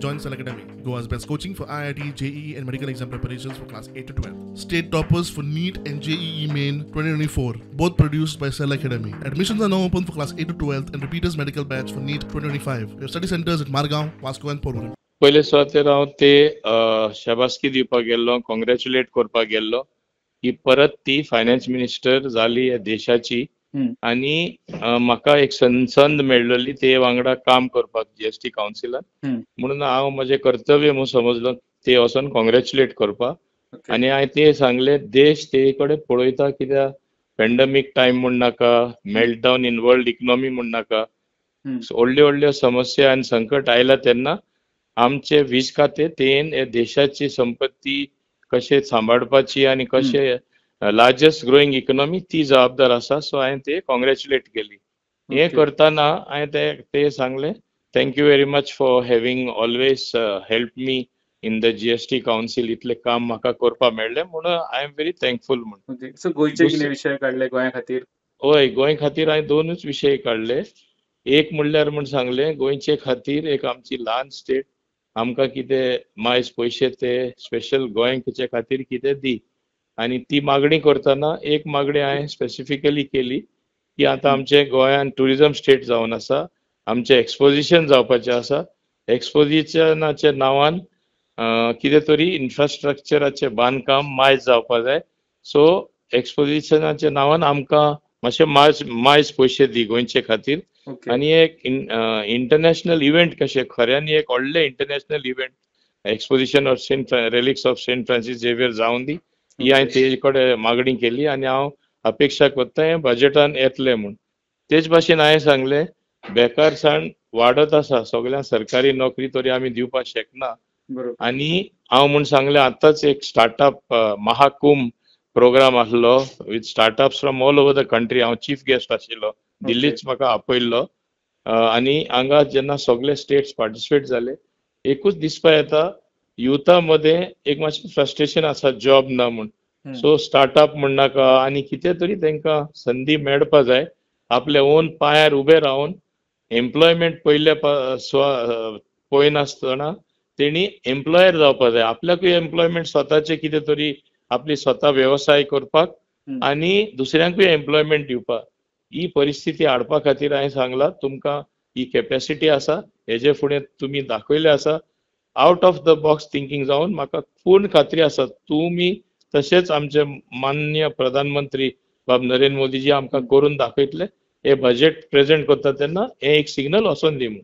Join Cell Academy, Goa's best coaching for IIT, JEE and medical exam preparations for class 8 to 12. State toppers for NEET and JEE Main 2024, both produced by Cell Academy. Admissions are now open for class 8 to 12 and repeaters medical batch for NEET 2025. We have study centers at Margao, Vasco and Porvorim. पयले सुवातेर हांव ते शाबासकी दिवपाक गेल्लो, congratulate करपाक गेल्लो की परत ती फायनान्स मिनिस्टर जाली ह्या देशाची आनी म्हाका एक संद मेळ्ळली ते वांगडा काम करपाक जीएसटी कावन्सिलान, म्हणून हांव म्हजें कर्तव्य म्हूण समजलो ते वचोन कॉंग्रॅच्युलेट करपाक. आनी हांवें ते सांगले देश ते कडेन पळयता कित्याक पेंडमीक टायम म्हूण नाका, मेल्टडावन इन वर्ल्ड इकॉनॉमी म्हूण नाका, व्हडल्यो व्हडल्यो समस्या आनी संकट आयला तेन्ना आमचे वीज खातें तेन हे देशाची संपत्ती कशें सांबाळपाची आनी कशें लार्जस्ट ग्रोईंग इकॉनॉमी ती जबाबदार आसा. सो हांवें ते कॉंग्रॅच्युलेट केली. हें करतना हांवें ते सांगलें thank you very much for having always help me in the GST council, इतलें काम म्हाका करपाक मेळ्ळें म्हणून I am very thankful म्हणून. सो गोंयचे कितें विशय काडले गोंया खातीर? हय, गोंय खातीर हांवें दोनूच विशय काडले. एक म्हणल्यार म्हूण सांगलें गोंयचे खातीर एक आमची ल्हान स्टेट, आमकां कितें मायज पयशे ते स्पेशल गोंयचे खातीर कितें दी. आनी ती मागणी करतना एक मागणी हांवें स्पेसिफिकली केली की आतां आमचे गोंयान ट्युरिजम स्टेट जावन आसा, आमचें एक्सपोजिशन जावपाचें आसा, एक्सपोजिशनाच्या नांवान कितें तरी इन्फ्रास्ट्रक्चराचें बांदकाम मायज जावपा जाय. सो एक्सपोजिशनाच्या नांवान आमकां मातशें मायज पयशे दी गोंयचे खातीर. आनी एक इंटरनॅशनल इव्हेंट कशें खऱ्यांनी एक व्हडलें international event exposition of Saint relics of Saint Francis Xavier जावन दी, ही हांवें तेजे कडेन मागणी केली आनी हांव अपेक्षा करता हें बजेटान येतलें म्हूण. तेच भाशेन हांवें सांगलें बेकारसाण वाडत आसा, सगळ्यांक सरकारी नोकरी तरी आमी दिवपाक शकना. आनी हांव म्हूण सांगलें आतांच एक स्टार्टअप महाकुंभ प्रोग्राम आसलो with startups from all over the country, हांव चीफ गेस्ट आशिल्लो, दिल्लीच म्हाका आपयल्लो. आनी हांगा जेन्ना सगळे स्टेट्स पार्टिसिपेट जाले एकूच दिसपा येता युथा मदें एक मातशें फ्रस्ट्रेशन आसा जॉब ना म्हूण. सो स्टार्टअप म्हण नाका आनी कितें तरी तांकां संदी मेळपा जाय आपल्या ओन पांयार उबे रावन एम्प्लॉयमेंट पयल्या पळयनासतना तेणी एम्प्लॉयर जावपा जाय, आपल्याकूय एम्प्लॉयमेंट स्वताचें कितें तरी आपली स्वता वेवसाय करपाक आनी दुसऱ्यांकूय एम्प्लॉयमेंट दिवपाक. ही परिस्थिती हाडपा खातीर हांवें सांगलां तुमकां ही कॅपेसिटी आसा, हेजे फुडें तुमी दाखयलें आसा, out of the box thinking जावन म्हाका पूर्ण खात्री आसा तुमी तशेंच आमचे माननीय प्रधानमंत्री बाब नरेंद्र मोदीजी आमकां करून दाखयतले. हे बजेट प्रेजेंट करता तेन्ना हें एक सिग्नल वचोन दी म्हूण.